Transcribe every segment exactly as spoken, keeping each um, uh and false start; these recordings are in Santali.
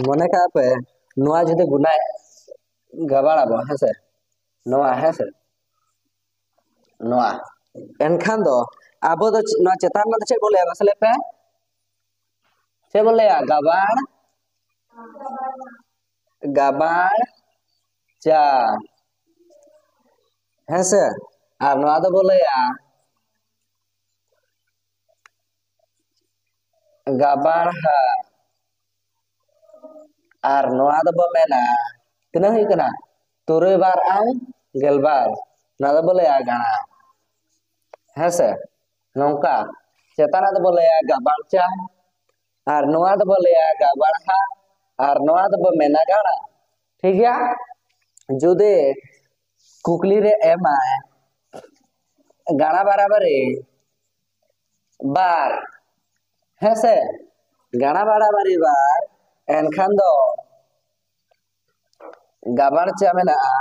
ᱢᱚᱱᱮ ᱠᱟᱜ ᱯᱮ, ᱱᱚᱣᱟ ᱡᱩᱫᱤ ᱜᱩᱱᱟᱭ ᱜᱟᱵᱟᱲ ᱟᱵᱚ, ᱦᱮᱸ ᱥᱮ, ᱱᱚᱣᱟ, ᱦᱮᱸ ᱥᱮ, ᱱᱚᱣᱟ, ᱮᱱᱠᱷᱟᱱ ᱫᱚ ᱟᱵᱚ ᱫᱚ ᱪᱮ-, ᱱᱚᱣᱟ ᱪᱮᱛᱟᱱ ᱨᱮᱱᱟᱜ ᱫᱚ ᱪᱮᱫ ᱵᱚ ᱞᱟᱹᱭᱟ? ᱢᱟᱥᱮ ᱞᱟᱹᱭ ᱯᱮ, ᱪᱮᱫ ᱵᱚ ᱞᱟᱹᱭᱟ? ᱜᱟᱵᱟᱲ, ᱜᱟᱵᱟᱲ ᱪᱟ, ᱦᱮᱸ ᱥᱮ? ᱟᱨ ᱱᱚᱣᱟ ᱫᱚᱵᱚ ᱞᱟᱹᱭᱟ ᱜᱟᱵᱟᱲᱦᱟ᱾ ᱟᱨ ᱱᱚᱣᱟ ᱫᱚᱵᱚ ᱢᱮᱱᱟ, ᱛᱤᱱᱟᱹᱜ ᱦᱩᱭᱩᱜ ᱠᱟᱱᱟ? ᱛᱩᱨᱩᱭ ᱵᱟᱨ ᱟᱨ ᱜᱮᱞᱵᱟᱨ᱾ ᱱᱚᱣᱟ ᱫᱚᱵᱚ ᱞᱟᱹᱭᱟ ᱜᱟᱲᱟ, ᱦᱮᱸ ᱥᱮ? ᱱᱚᱝᱠᱟ ᱪᱮᱛᱟᱱᱟᱜ ᱫᱚᱵᱚ ᱞᱟᱹᱭᱟ ᱜᱟᱵᱟᱲ ᱪᱟ, ᱟᱨ ᱱᱚᱣᱟ ᱫᱚᱵᱚ ᱞᱟᱹᱭᱟ ᱜᱟᱵᱟᱲᱦᱟ, ᱟᱨ ᱱᱚᱣᱟ ᱫᱚᱵᱚ ᱢᱮᱱᱟ ᱜᱟᱲᱟ᱾ ᱴᱷᱤᱠ ᱜᱮᱭᱟ? ᱡᱩᱫᱤ ᱠᱩᱠᱞᱤ ᱨᱮ ᱮᱢᱟᱭ ᱜᱟᱲᱟ ᱵᱟᱨᱟᱵᱟᱨᱤ ᱵᱟᱨ, ᱦᱮᱸ ᱥᱮ, ᱜᱟᱲᱟ ᱵᱟᱨᱟᱵᱟᱨᱤ ᱵᱟᱨ, ᱮᱱᱠᱷᱟᱱ ᱫᱚ ᱜᱟᱵᱟᱲ ᱪᱟ ᱢᱮᱱᱟᱜᱼᱟ,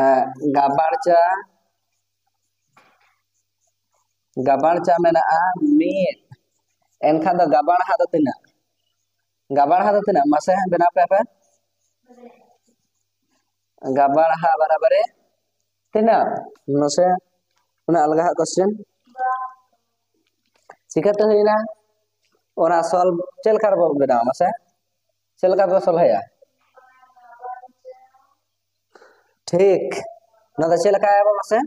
ᱮᱸ, ᱜᱟᱵᱟᱲ ᱪᱟ, ᱜᱟᱵᱟᱲ ᱪᱟ ᱢᱮᱱᱟᱜᱼᱟ ᱢᱤᱫ, ᱮᱱᱠᱷᱟᱱ ᱫᱚ ᱜᱟᱵᱟᱲᱦᱟ ᱫᱚ ᱛᱤᱱᱟᱹᱜ? ᱜᱟᱵᱟᱲᱦᱟ ᱫᱚ ᱛᱤᱱᱟᱹᱜ? ᱢᱟᱥᱮ ᱵᱮᱱᱟᱣ ᱯᱮ ᱟᱯᱮ᱾ ᱜᱟᱵᱟᱲᱦᱟ ᱵᱟᱨᱟᱵᱟᱨᱤ ᱛᱤᱱᱟᱹᱜ? ᱢᱟᱥᱮ, ᱩᱱᱟᱹᱜ ᱟᱞᱜᱟ ᱦᱟᱜ question ᱪᱤᱠᱟᱹᱛᱮ ᱦᱩᱭᱱᱟ? ᱚᱱᱟ solve ᱪᱮᱫ ᱞᱮᱠᱟ ᱨᱮᱵᱚ ᱵᱮᱱᱟᱣᱟ? ᱢᱟᱥᱮ, ᱪᱮᱫ ᱞᱮᱠᱟ ᱵᱚ ᱥᱚᱞᱦᱮᱭᱟ? ᱴᱷᱤᱠ, ᱱᱚᱣᱟ ᱫᱚ ᱪᱮᱫ ᱞᱮᱠᱟᱭᱟᱵᱚ ᱢᱟᱥᱮ?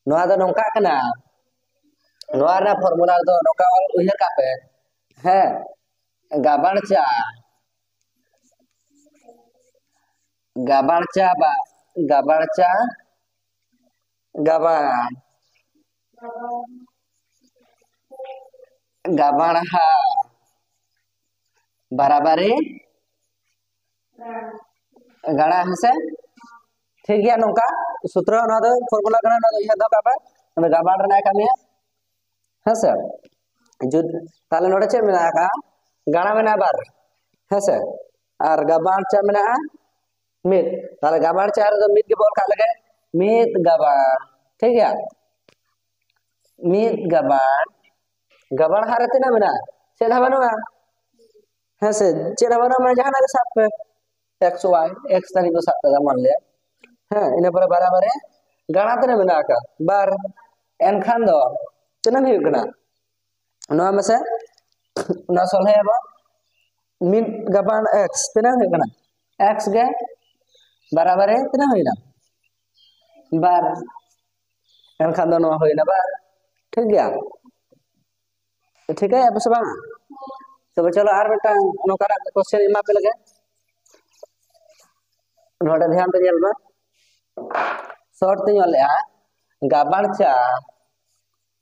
ᱱᱚᱣᱟ ᱫᱚ ᱱᱚᱝᱠᱟ ᱠᱟᱱᱟ, ᱱᱚᱣᱟ ᱨᱮᱱᱟᱜ formula ᱫᱚ ᱱᱚᱝᱠᱟ ᱚᱞ ᱩᱭᱦᱟᱹᱨ ᱠᱟᱜ ᱯᱮ, ᱦᱮᱸ, ᱜᱟᱵᱟᱲ ᱪᱟ, ᱜᱟᱵᱟᱲ ᱪᱟ ᱵᱟ, ᱜᱟᱵᱟᱲ ᱪᱟ, ᱜᱟᱵᱟᱲ, ᱜᱟᱵᱟᱲᱦᱟ ᱵᱟᱨᱟᱵᱟᱨᱤ ᱜᱟᱲᱟ, ᱦᱮᱸᱥᱮ? ᱴᱷᱤᱠ ᱜᱮᱭᱟ, ᱱᱚᱝᱠᱟ ᱥᱩᱛᱨᱚ, ᱱᱚᱣᱟ ᱫᱚ formula ᱠᱟᱱᱟ, ᱱᱚᱣᱟ ᱫᱚ ᱩᱭᱦᱟᱹᱨ ᱫᱚᱦᱚ ᱠᱟᱜ ᱯᱮ, ᱱᱚᱣᱟ ᱫᱚ ᱜᱟᱵᱟᱲ ᱨᱮᱱᱟᱜ ᱠᱟᱹᱢᱤᱭᱟ, ᱦᱮᱸᱥᱮ? ᱡᱩᱫ-, ᱛᱟᱦᱞᱮ ᱱᱚᱰᱮ ᱪᱮᱫ ᱢᱮᱱᱟᱜ ᱟᱠᱟᱫᱼᱟ? ᱜᱟᱲᱟ ᱢᱮᱱᱟᱜᱼᱟ ᱵᱟᱨ, ᱦᱮᱸᱥᱮ? ᱟᱨ ᱜᱟᱵᱟᱲ ᱪᱟ ᱢᱮᱱᱟᱜᱼᱟ ᱢᱤᱫ, ᱛᱟᱦᱞᱮ ᱜᱟᱵᱟᱲ ᱪᱟ ᱨᱮᱫᱚ ᱢᱤᱫ ᱜᱮᱵᱚ ᱚᱞ ᱠᱟᱜ ᱞᱮᱜᱮ, ᱢᱤᱫ ᱜᱟᱵᱟᱲ, ᱴᱷᱤᱠ ᱜᱮᱭᱟ? ᱢᱤᱫ ᱜᱟᱵᱟᱲ, ᱜᱟᱵᱟᱲ ᱦᱟᱜ ᱨᱮ ᱛᱤᱱᱟᱹᱜ ᱢᱮᱱᱟᱜᱼᱟ? ᱪᱮᱫ ᱦᱚᱸ ᱵᱟᱹᱱᱩᱜᱼᱟ᱾ ᱦᱮᱸ ᱥᱮ, ᱪᱮᱫ ᱦᱚᱸ ᱵᱟᱹᱱᱩᱜᱼᱟ, ᱢᱟᱱᱮ ᱡᱟᱦᱟᱱᱟᱜ ᱜᱮ ᱥᱟᱵ ᱯᱮ, ᱮᱠᱥ ᱳᱣᱟᱭ, ᱮᱠᱥ ᱛᱟᱹᱨᱤᱠᱷ ᱵᱚ ᱥᱟᱵ ᱠᱮᱫᱟ, ᱢᱟᱱ ᱞᱤᱭᱟ᱾ ᱦᱮᱸ, ᱤᱱᱟᱹ ᱯᱚᱨᱮ ᱵᱟᱨᱟᱵᱟᱨᱤ ᱜᱟᱬᱟ ᱛᱤᱱᱟᱹᱜ ᱢᱮᱱᱟᱜ ᱟᱠᱟᱫ? ᱵᱟᱨ᱾ ᱮᱱᱠᱷᱟᱱ ᱫᱚ ᱛᱤᱱᱟᱹᱜ ᱦᱩᱭᱩᱜ ᱠᱟᱱᱟ? ᱱᱚᱣᱟ ᱢᱟᱥᱮ, ᱱᱚᱣᱟ ᱥᱚᱞᱦᱮᱭᱟᱵᱚ᱾ ᱢᱤᱫ ᱜᱟᱵᱟᱬ ᱮᱠᱥ ᱛᱤᱱᱟᱹᱜ ᱦᱩᱭᱩᱜ ᱠᱟᱱᱟ? ᱮᱠᱥ ᱜᱮ ᱵᱟᱨᱟᱵᱟᱨᱤ ᱛᱤᱱᱟᱹᱜ ᱦᱩᱭᱱᱟ? ᱵᱟᱨ᱾ ᱮᱱᱠᱷᱟᱱ ᱫᱚ ᱱᱚᱣᱟ ᱦᱩᱭᱱᱟ ᱵᱟᱨ᱾ ᱴᱷᱤᱠ ᱜᱮᱭᱟ? ᱴᱷᱤᱠᱟᱹᱭᱮᱫᱼᱟ ᱯᱮ ᱥᱮ ᱵᱟᱝ? ᱛᱚᱵᱮ ᱪᱚᱞᱚ ᱟᱨ ᱢᱤᱫᱴᱟᱝ ᱱᱚᱝᱠᱟᱱᱟᱜ ᱠᱚᱥᱪᱮᱱ ᱮᱢᱟ ᱯᱮ ᱞᱮᱜᱮ᱾ ᱱᱚᱰᱮ ᱫᱷᱮᱭᱟᱱ ᱛᱮ ᱧᱮᱞ ᱢᱮ, ᱥᱚᱨᱴ ᱛᱮᱧ ᱚᱞᱮᱜᱼᱟ, ᱜᱟᱵᱟᱬ ᱪᱟ᱾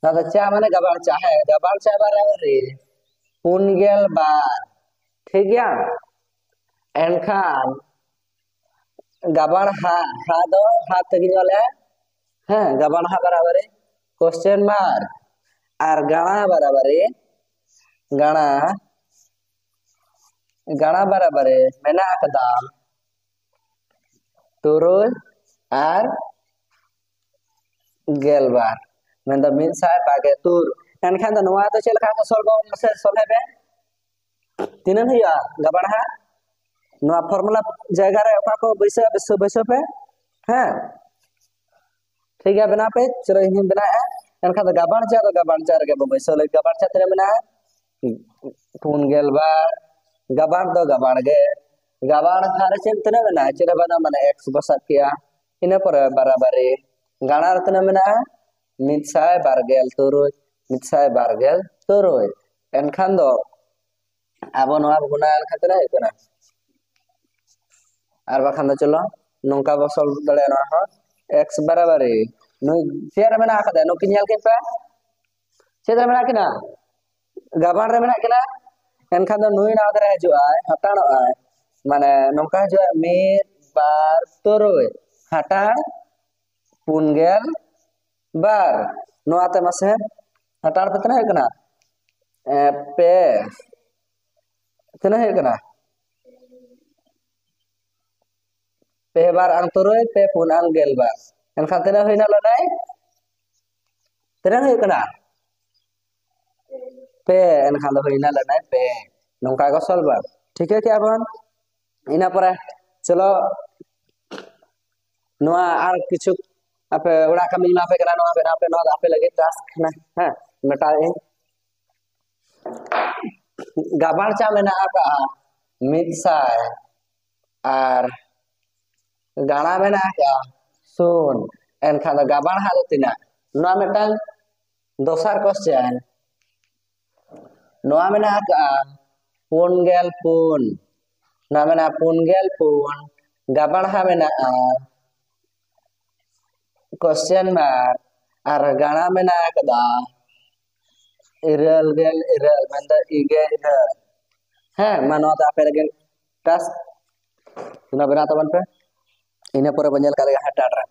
ᱱᱚᱣᱟ ᱫᱚ ᱪᱟ ᱢᱟᱱᱮ ᱜᱟᱵᱟᱬ ᱪᱟ, ᱦᱮᱸ, ᱜᱟᱵᱟᱬ ᱪᱟ ᱵᱟᱨᱟᱵᱟᱨᱤ ᱯᱩᱱ ᱜᱮᱞ ᱵᱟᱨ᱾ ᱴᱷᱤᱠ ᱜᱮᱭᱟ? ᱮᱱᱠᱷᱟᱱ ᱜᱟᱵᱟᱬ ᱦᱟ, ᱦᱟ ᱫᱚ ᱦᱟ ᱛᱮᱜᱮᱧ ᱚᱞᱮᱜᱼᱟ, ᱦᱮᱸ, ᱜᱟᱵᱟᱬ ᱦᱟ ᱵᱟᱨᱟᱵᱟᱨᱤ ᱠᱚᱥᱪᱮᱱ ᱢᱟᱨᱠ, ᱟᱨ ᱜᱟᱬᱟ ᱵᱟᱨᱟᱵᱟᱨᱤ, ᱜᱟᱬᱟ, ᱜᱟᱬᱟ ᱵᱟᱨᱟᱵᱟᱨᱤ ᱢᱮᱱᱟᱜ ᱟᱠᱟᱫᱟ ᱛᱩᱨᱩᱭ ᱟᱨ ᱜᱮᱞ ᱵᱟᱨ, ᱢᱮᱱᱫᱚ ᱢᱤᱫ ᱥᱟᱭ ᱵᱟᱨ ᱜᱮᱞ ᱛᱩᱨ᱾ ᱮᱱᱠᱷᱟᱱ ᱫᱚ ᱱᱚᱣᱟ ᱫᱚ ᱪᱮᱫ ᱞᱮᱠᱟ ᱠᱚ ᱥᱚᱞᱦᱮ ᱢᱟᱥᱮ ᱥᱚᱞᱦᱮ ᱯᱮ? ᱛᱤᱱᱟᱹᱜ ᱦᱩᱭᱩᱜᱼᱟ ᱜᱟᱵᱟᱬ ᱦᱟ? ᱱᱚᱣᱟ ᱯᱷᱚᱨᱢᱩᱞᱟ ᱡᱟᱭᱜᱟ ᱨᱮ ᱚᱠᱟ ᱠᱚ ᱵᱟᱹᱭᱥᱟᱹᱣ, ᱵᱟᱹᱭᱥᱟᱹᱣ, ᱵᱟᱹᱭᱥᱟᱹᱣ ᱯᱮ᱾ ᱦᱮᱸ, ᱴᱷᱤᱠ ᱜᱮᱭᱟ, ᱵᱮᱱᱟᱣ ᱯᱮ᱾ ᱪᱚᱞᱚ, ᱤᱧ ᱦᱚᱸᱧ ᱵᱮᱱᱟᱣᱮᱫᱼᱟ᱾ ᱮᱱᱠᱷᱟᱱ ᱫᱚ ᱜᱟᱵᱟᱬ ᱪᱟ ᱫᱚ ᱜᱟᱵᱟᱬ ᱪᱟ ᱨᱮᱜᱮ ᱵᱚ ᱵᱟᱹᱭᱥᱟᱹᱣ ᱞᱟᱹᱜᱤᱫ᱾ ᱜᱟᱵᱟᱬ ᱪᱟ ᱛᱤᱱᱟᱹᱜ ᱢᱮᱱᱟᱜᱼᱟ? ᱯᱩᱱ ᱜᱮᱞ ᱵᱟᱨ᱾ ᱜᱟᱵᱟᱬ ᱫᱚ ᱜᱟᱵᱟᱬ ᱜᱮ᱾ ᱜᱟᱵᱟᱬ ᱦᱟ ᱨᱮ ᱪᱮᱫ ᱛᱤᱱᱟᱹᱜ ᱢᱮᱱᱟᱜᱼᱟ? ᱪᱮᱫ ᱦᱚᱸ ᱵᱟᱹᱱᱩᱜᱼᱟ, ᱢᱟᱱᱮ ᱮᱠᱥ ᱵᱚ ᱥᱟᱵ ᱠᱮᱜᱼᱟ᱾ ᱤᱱᱟᱹ ᱯᱚᱨᱮ ᱵᱟᱨᱟᱵᱟᱨᱤ᱾ ᱜᱟᱬᱟ ᱨᱮ ᱛᱤᱱᱟᱹᱜ ᱢᱮᱱᱟᱜᱼᱟ? ᱢᱤᱫ ᱥᱟᱭ ᱵᱟᱨ ᱜᱮᱞ ᱛᱩᱨᱩᱭ᱾ ᱢᱤᱫ ᱥᱟᱭ ᱵᱟᱨ ᱜᱮᱞ ᱛᱩᱨᱩᱭ᱾ ᱮᱱᱠᱷᱟᱱ ᱫᱚ ᱟᱵᱚ ᱱᱚᱣᱟ ᱵᱚ ᱜᱩᱱᱟ ᱞᱮᱠᱷᱟᱱ ᱛᱤᱱᱟᱹᱜ ᱦᱩᱭᱩᱜ ᱠᱟᱱᱟ? ᱟᱨ ᱵᱟᱠᱷᱟᱱ ᱫᱚ ᱪᱚᱞᱚ ᱱᱚᱝᱠᱟ ᱵᱚ ᱥᱚᱞᱵᱷ ᱫᱟᱲᱮᱭᱟᱜᱼᱟ ᱱᱚᱣᱟ ᱦᱚᱸ᱾ ᱮᱠᱥ ᱵᱟᱨᱟᱵᱟᱨᱤ ᱱᱩᱭ ᱪᱮᱫ ᱨᱮ ᱢᱮᱱᱟᱜ ᱟᱠᱟᱫᱟ? ᱱᱩᱠᱤᱱ ᱧᱮᱞ ᱠᱤᱱ ᱯᱮ, ᱪᱮᱫ ᱨᱮ ᱢᱮᱱᱟᱜ ᱠᱤᱱᱟ? ᱜᱟᱵᱟᱬ ᱨᱮ ᱢᱮᱱᱟᱜ ᱠᱤᱱᱟ᱾ ᱮᱱᱠᱷᱟᱱ ᱫᱚ ᱱᱩᱭ ᱱᱚᱣᱟ ᱫᱷᱟᱨᱮ ᱦᱤᱡᱩᱜ ᱟᱭ, ᱦᱟᱛᱟᱲᱚᱜ ᱟᱭ, ᱢᱟᱱᱮ ᱱᱚᱝᱠᱟ ᱦᱤᱡᱩᱜᱼᱟ, ᱢᱤᱫ, ᱵᱟᱨ, ᱛᱩᱨᱩᱭ, ᱦᱟᱛᱟᱲ ᱯᱩᱱ ᱜᱮᱞ ᱵᱟᱨ᱾ ᱱᱚᱣᱟ ᱛᱮ ᱢᱟᱥᱮ ᱦᱟᱛᱟᱲ ᱯᱮ, ᱛᱤᱱᱟᱹᱜ ᱦᱩᱭᱩᱜ ᱠᱟᱱᱟ? ᱮ, ᱯᱮ᱾ ᱛᱤᱱᱟᱹᱜ ᱦᱩᱭᱩᱜ ᱠᱟᱱᱟ? ᱯᱮ ᱵᱟᱨ ᱟᱝ ᱛᱩᱨᱩᱭ, ᱯᱮ ᱯᱩᱱ ᱟᱝ ᱜᱮᱞ ᱵᱟᱨ᱾ ᱮᱱᱠᱷᱟᱱ ᱛᱤᱱᱟᱹᱜ ᱦᱩᱭᱱᱟ ᱞᱟᱹᱭ? ᱛᱤᱱᱟᱹᱜ ᱦᱩᱭᱩᱜ ᱠᱟᱱᱟ? ᱯᱮ, ᱮᱱᱠᱷᱟᱱ ᱫᱚ ᱦᱩᱭᱱᱟ ᱞᱟᱹᱱᱟᱹᱭ ᱯᱮ᱾ ᱱᱚᱝᱠᱟ ᱜᱮ ᱥᱚᱞᱵᱷ ᱵᱟ, ᱴᱷᱤᱠᱟᱹ ᱠᱮᱜᱼᱟ ᱵᱚᱱ᱾ ᱤᱱᱟᱹ ᱯᱚᱨᱮ ᱪᱚᱞᱚ ᱱᱚᱣᱟ ᱟᱨ ᱠᱤᱪᱷᱩ ᱟᱯᱮ ᱚᱲᱟᱜ ᱠᱟᱹᱢᱤ ᱮᱢᱟ ᱯᱮ ᱠᱟᱱᱟ, ᱱᱚᱣᱟ ᱵᱮᱱᱟᱣ ᱯᱮ, ᱱᱚᱣᱟ ᱫᱚ ᱟᱯᱮ ᱞᱟᱹᱜᱤᱫ ᱴᱟᱥᱠ ᱠᱟᱱᱟ᱾ ᱦᱮᱸ, ᱢᱮᱴᱟᱣᱮᱫ ᱟᱹᱧ᱾ ᱜᱟᱵᱟᱬ ᱪᱟ ᱢᱮᱱᱟᱜ ᱟᱠᱟᱫᱼᱟ ᱢᱤᱫ ᱥᱟᱭ ᱟᱨ ᱜᱟᱬᱟ ᱢᱮᱱᱟᱜ ᱟᱠᱟᱫᱼᱟ ᱥᱩᱱ, ᱮᱱᱠᱷᱟᱱ ᱫᱚ ᱜᱟᱵᱟᱬ ᱦᱟᱸᱜ ᱫᱚ ᱛᱤᱱᱟᱹᱜ? ᱱᱚᱣᱟ ᱢᱤᱫᱴᱟᱝ ᱫᱚᱥᱟᱨ ᱠᱚᱥᱪᱮᱱ᱾ ᱱᱚᱣᱟ ᱢᱮᱱᱟᱜ ᱟᱠᱟᱫᱼᱟ ᱯᱩᱱ ᱜᱮᱞ ᱯᱩᱱ, ᱱᱚᱣᱟ ᱢᱮᱱᱟᱜᱼᱟ ᱯᱩᱱ ᱜᱮᱞ ᱯᱩᱱ, ᱜᱟᱵᱟᱬ ᱦᱟᱸᱜ ᱢᱮᱱᱟᱜᱼᱟ ᱠᱚᱥᱪᱮᱱ ᱢᱟᱨᱠ ᱟᱨ ᱜᱟᱬᱟ ᱢᱮᱱᱟᱜ ᱟᱠᱟᱫᱟ ᱤᱨᱟᱹᱞ ᱜᱮᱞ ᱤᱨᱟᱹᱞ, ᱢᱮᱱᱫᱚ ᱤᱜᱮ ᱤᱨᱟᱹᱞ᱾ ᱦᱮᱸ, ᱢᱟ ᱱᱚᱣᱟ ᱫᱚ ᱟᱯᱮ ᱞᱟᱹᱜᱤᱫ ᱴᱟᱥᱠ ᱚᱱᱟ ᱵᱮᱱᱟᱣ ᱛᱟᱵᱚᱱ ᱯᱮ᱾ ᱤᱱᱟᱹ ᱯᱚᱨᱮ ᱵᱚᱱ ᱧᱮᱞ ᱠᱟᱜ ᱞᱮᱜᱮ ᱦᱟᱸᱜ ᱴᱟᱴ ᱨᱮ᱾